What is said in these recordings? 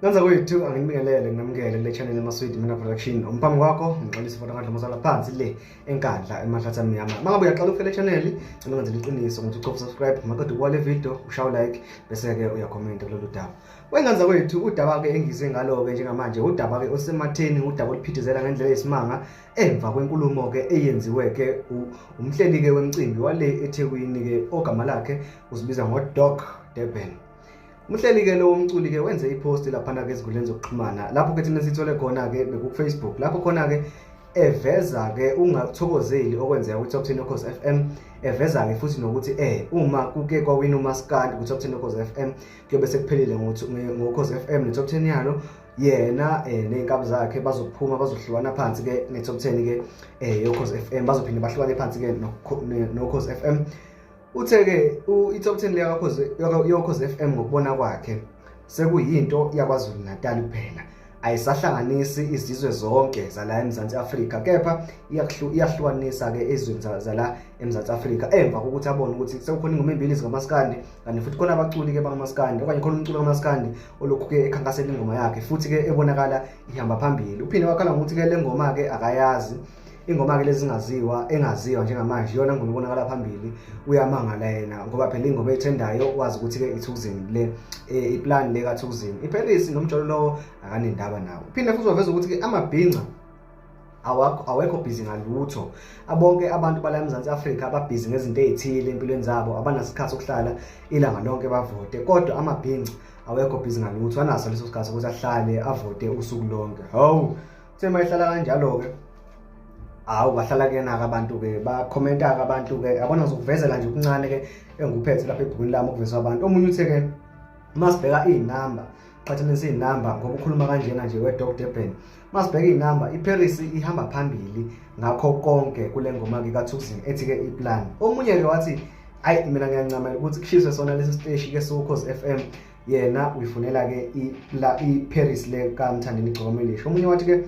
Nganza kwethu anginibingelele nginamukele kule channel eMaswidi Mina Production. Umphambi kwakho ngixolisa fona kandla mozala phansi le enkandla emahlathi amnyama. Mangabe uyaqala ukufela channel, ngicela ungenzele iqiniso ngokuthi ucofa subscribe, maqeda ukuwa le video, ushaw like bese ke uyakhomenta kulolu daba. Wenganza kwethu udaba ke engize ngalo ke njengamanje udaba ke osematheni udaba oluphithizela ngendlela eyisimanga emva kwenkulumo ke eyenziwe ke umhleli ke wemcimbi wale eThekwini ke ogama lakhe uzibiza ngoDoc Durban. Umhleli-ke lo womculi-ke wenze iphosti laphana-ke ezinkundleni zokuxhumana lapho ke thina sithole khona-ke bekuku-Facebook lapho khona-ke eveza-ke ungakuthokozeli okwenzeka kwi-Top 10 Ukhozi FM eveza-ke futhi nokuthi uma kuke kwawina umaskandi kwi-Top 10 Ukhozi FM kuyobe sekuphelile ngokhozi FM ne-Top 10 yalo yena ney'nkabi zakhe bazophuma bazohlukana phansi-ke ne-Top 10-ke yoKhozi FM bazophinde bahlukane phansi-ke noKhozi FM. Uthe-ke i-top 10 leyakhozi yoKhozi FM ngokubona kwakhe sekuyinto yaKwaZulu Natal kuphela ayisahlanganisi izizwe zonke zala eMzansi Afrika kepha iyahlukanisa ke ezweni zala eMzansi Afrika emva kokuthi abone ukuthi sekukhona ingoma ezimbili zikamaskandi kanti futhi khona abaculi ke bakamaskandi okanye khona umculo kamaskandi olokhu ke ekhankasela ingoma yakhe futhi ke ebonakala ihamba phambili. Uphinde wakhala ngokuthi ke le ngoma ke akayazi ingoma-ke lezi zingaziwa engaziwa njengamanje iyona ngoma ibonakala phambili. Uyamangala yena ngoba phela ingoma ethendayo wazi ukuthi-ke iThukuzini le iplan le kaThukuzini iParis nomjolo lowo akanendaba nawo. Uphinde futhi waveza ukuthi-ke amabhinca awekho busy ngalutho, abonke abantu bala eMzansi Afrika ababhizi ngezinto ezithile empilweni zabo abanasikhathi sokuhlala ilanga lonke bavote, kodwa amabhinca awekho busy ngalutho, anaso leso sikhathi sokuthi ahlale avote usuku lonke. Hawu, uthe mayihlala kanjalo-ke, hawu bahlala kuyena-ke abantu-ke bakhomenta-ke abantu-ke yabona ngizokuvezela nje okuncane-ke engikuphethe lapha ebhukwini lami okuvezwa abantu. Omunye uthe-ke uma sibheka iy'namba, qhathanisa iy'namba ngoba ukhuluma kanjena nje we-Doc Durban, uma sibheka iy'namba iParis ihamba phambili ngakho konke kule ngoma-ke kaThukuzini ethi-ke iplan. Omunye-ke wathi ayi mina ngiyancamela ukuthi kushiswe sona lesi siteshi-ke siwukhozi FM, yena uyifunela-ke i-Paris le kaMthandeni Igcokama Elisha. Omunye wathi-ke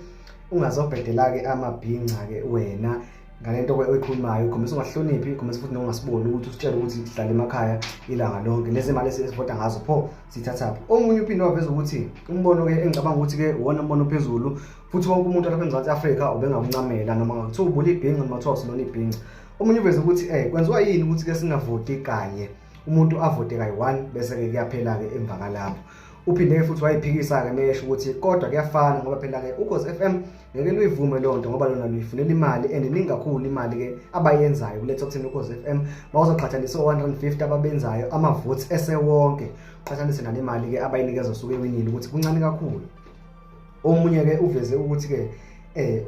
ungazobhedela-ke amabhinca-ke wena ngalento oyikhulumayo, ukhombisa ungahloniphi, ukhombisa futhi nongasiboni ukuthi usitshele ukuthi sihlala emakhaya ilanga lonke, lezi mali esivota ngazo pho sithathaphi. Omunye uphinde waveza ukuthi umbono-ke engicabanga ukuthi-ke uwona mbono ophezulu futhi wonke umuntu lapha eMzansi Afrika ubengakuncamela noma kuthiwa ubula ibhinca noma kuthiwa usilona ibhinca. Omunye uveze ukuthi kwenziwa yini ukuthi-ke singavoti kanye, umuntu avote kayi-1 bese-ke kuyaphela-ke emva kalapho. Uphinde-ke futhi wayiphikisa-ke mesho ukuthi kodwa kuyafana ngoba phela-ke Ukhozi FM ngeke luyivume leyo nto ngoba lona luyifunela imali and iningi kakhulu imali-ke abayenzayo kule Top 10 Ukhozi FM. Mawuzoqhathanisa o-150 ababenzayo ama-votes esewonke, uqhathanise nale mali-ke abayinikeza osuke ewinile ukuthi kuncane kakhulu. Omunye-ke uveze ukuthi-ke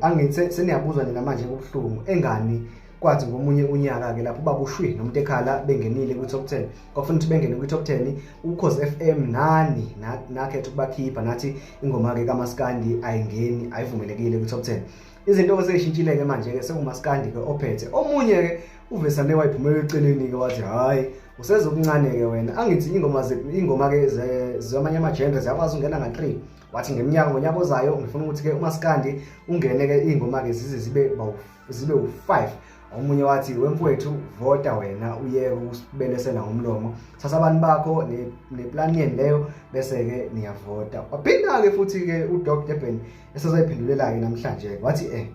angithi seniyabuzwa nina manje kubuhlungu engani kwathi ngomunye unyaka-ke lapho ubaba uShwi nomuntu ekhala bengenile kwi-top 10, kwafuna ukuthi bengene kwi-top 10 Ukhozi FM nani nakhetha ukubakhipha nathi ingoma-ke kaMaskandi ayingeni ayivumelekile kwi-top 10. Izinto-ke seyishintshile-ke manje-ke sekumaskandi-ke ophethe. Omunye-ke uvesane wayiphumela eceleni-ke wathi hhayi usezokuncane-ke wena, angithi ingoma-ke zamanye ama-genre ziyakwazi ukungena nga-3. Wathi ngeminyaka ngonyaka ozayo ngifuna ukuthi-ke umaskandi ungene-ke iy'ngoma-ke zize zibe u-5. Omunye wathi wemfowethu vota wena uyeke ukusibelesela ngomlomo, thatha abantu bakho neplani yenu leyo bese-ke niyavota. Waphinda-ke futhi-ke uDoc Durban esezoyiphendulela-ke namhlanje wathi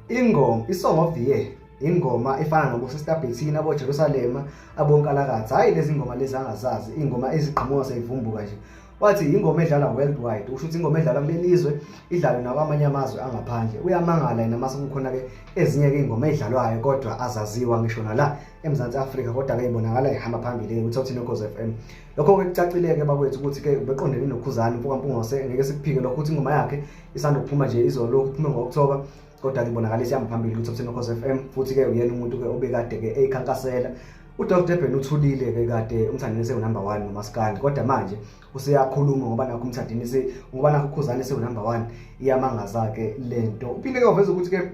ingoma i-Song of the Year ingoma efana nobo Sister Bettina, abo Jerusalema, abonkalakatha, hayi lezi ngoma lezi angazazi, ingoma eziqhamuka seyivumbuka nje. Wathi ingoma edlala worldwide, usho ukuthi ingoma edlala kuleli zwe idlalwe nakwamanye amazwe angaphandle. Uyamangala yena mase kukhona-ke ezinye-ke iy'ngoma ey'dlalwayo kodwa azaziwa ngisho nala eMzansi Afrika, kodwa-ke ibonakala ihamba phambili-ke kwi-Top 10 Ukhozi FM. Lokho-ke kucacile-ke bakwethu ukuthi-ke ubeqondene noKhuzani uMfokaMpungose, ngeke sikuphike lokho ukuthi ingoma yakhe isanda kuphuma nje izolokhu iphume ngo-Okthoba, kodwa-ke ibonakala isihamba phambili kwi-Top 10 Ukhozi FM futhi-ke uyena umuntu-ke obekade-ke eyikhankasela. UDr Durban uthulile-ke kade uMthandeni sewu-number 1 nomaskandi, kodwa manje useyakhuluma ngoba nakho uMthandeni ngoba nakho uKhuzani sewu-number 1, iyamangaza-ke lento. Uphinde-ke waveza ukuthi-ke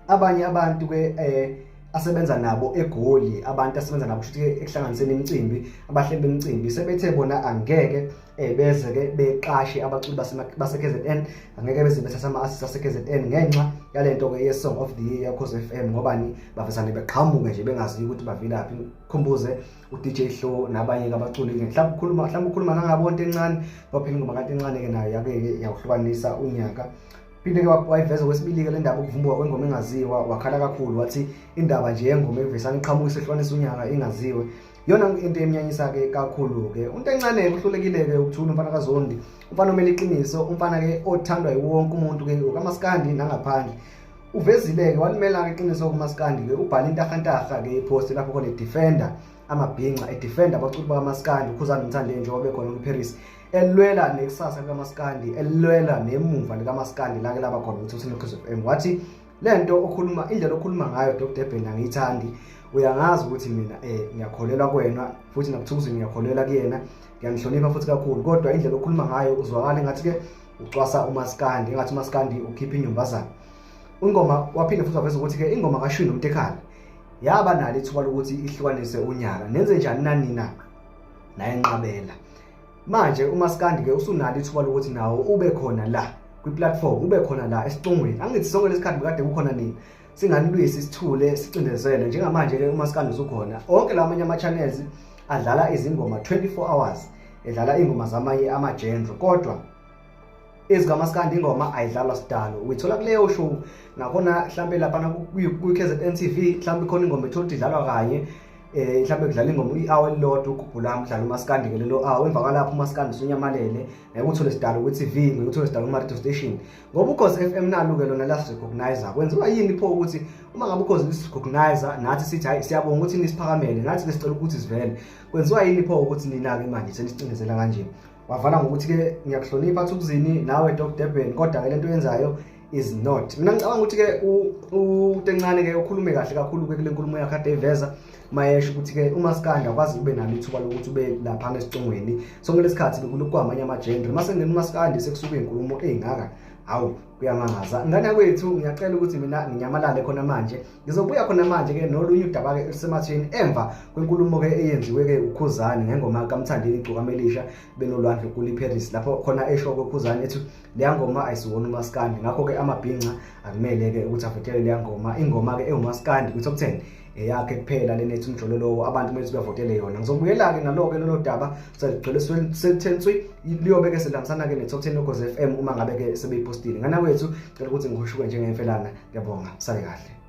abanye abantu-ke asebenza nabo eGoli, abantu asebenza nabo kusho ukuthi ekuhlanganiseni imicimbi, abahleli bemicimbi sebethe bona angeke beze ke beqashe abaculi base-KZN, angeke beze bethatha ama-artist ase-KZN ngenxa yalento ke ye-Song of the Year yaKhozi FM, ngobani bavesane beqhamuke nje bengazi ukuthi bavelaphi. Khumbuze u-DJ Hlo nabanye abaculi ke, mhlawumbe ukhuluma nangabo into encane, baphela ingoma kanti encane ke nayo yake yawuhlukanisa unyaka. Phinde ke wayiveza kwesibili-ke le ndaba ukuvumbuka kwengoma engaziwa, wakhala kakhulu wathi indaba nje yengoma evesane iqhamuka isehlukanisa unyaka ingaziwe yona into emnyanyisa-ke kakhulu-ke. Into encane-ke uhlulekile-ke ukuthula umfana kaZondi, umfana omele iqiniso, umfana-ke othandwa yiwonke umuntu-ke okamaskandi nangaphandle. Uvezile-ke walimela-ke iqiniso kumaskandi-ke, ubhale intahantaha-ke ipost lapho khona edefenda amabhinca, edefenda abaculi bakamaskandi uKhuzani Mthandeni njengoba bekhona kwiParis, elwela nekusasa likamaskandi, elwela nemuva likamaskandi lake laba khona ukuthi uSinokhozi FM. Wathi lento okhuluma, indlela okhuluma ngayo Dr Durban angiyithandi, uyangazi ukuthi mina ngiyakholelwa kuwena futhi nakuThukuzini ngiyakholelwa kuyena, ngiyangihlonipha futhi kakhulu, kodwa indlela okhuluma ngayo uzwakala engathi ke ucwasa umaskandi, engathi umaskandi ukhipha inyumbazana. Ingoma waphinde futhi waveza ukuthi ke ingoma kaShwi noMtekhala yaba nalo ithuba lokuthi ihlukanise unyaka, nenze njani nanina nayenqabela. Manje umaskandi ke usunalo ithuba lokuthi nawo ube khona la kwi-platform, ube khona la esicongweni. Angithi sonke lesikhathi bekade kukhona nini singanilwisi, sithule, sicindezele. Njengamanje ke umaskandi usukhona, onke lamanye ama-channels adlala izingoma 24 hours, edlala ingoma zamanye ama-genre, kodwa ezikamaskandi ingoma ayidlalwa sidalo, uyithola kuleyo show. Nakhona mhlambe laphana kwi-KZN TV mhlambe khona ingoma ethola ukuthi idlalwa kanye, mhlambe kudlala ingoma i-hour elilodwa, ugubhula mdlalo umaskandi ke lelo hour. Emva kwalapho umaskandi usunyamalele, ngeke uthole sidalo kwi-TV, ngeke uthole sidalo kuma-radio station, ngoba Ukhozi FM nalo-ke lona lasi-recognize. Kwenziwa yini pho ukuthi uma ngabe Ukhozi lisi-recognize nathi sithi hayi, siyabonga ukuthi nisiphakamele, nathi besicela ukuthi sivele, kwenziwa yini pho ukuthi nina-ke manje senisicindezela kanje? Wavala ngokuthi-ke ngiyakuhlonipha Thukuzini nawe Doc Durban, kodwa-ke lento yenzayo is not. Mina ngicabanga ukuthi-ke uTencane-ke ukhulume kahle kakhulu-ke kule nkulumo yakhe ade eyiveza, mayesho ukuthi-ke umaskandi akwazi ube nalo ithuba lokuthi ube laphana esicongweni. Sonke lesikhathi bekulokhu kwamanye ama-genre, mase ngena umaskandi sekusuke iy'nkulumo ey'ngaka, hawu kuyamangaza. Ngane yakwethu, ngiyacela ukuthi mina nginyamalale khona manje, ngizobuya khona manje-ke nolunye udaba-ke olusematheni emva kwenkulumo-ke eyenziwe-ke uKhuzani ngengoma kaMthandeni Igcokama Elisha benoLwandle Kuli Paris, lapho khona esho-ke uKhuzani ethi leya ngoma ayisiwona umaskandi, ngakho-ke amabhinca akumele-ke ukuthi avotele leya ngoma. Ingoma-ke ewumaskandi kwi-top 10 eyakhe kuphela lena ethi umjolo lowo, abantu kumele ukuthi bavotele yona. Ngizobuyela-ke nalo-ke lolo daba seligcwele selithe nswi, liyobe-ke selihambisana-ke ne-top 10 Ukhozi FM uma ngabe-ke sebeyipostile. Ngane kwethu, cela ukuthi ngihoshuke njengemfelana. Ngiyabonga, sale kahle.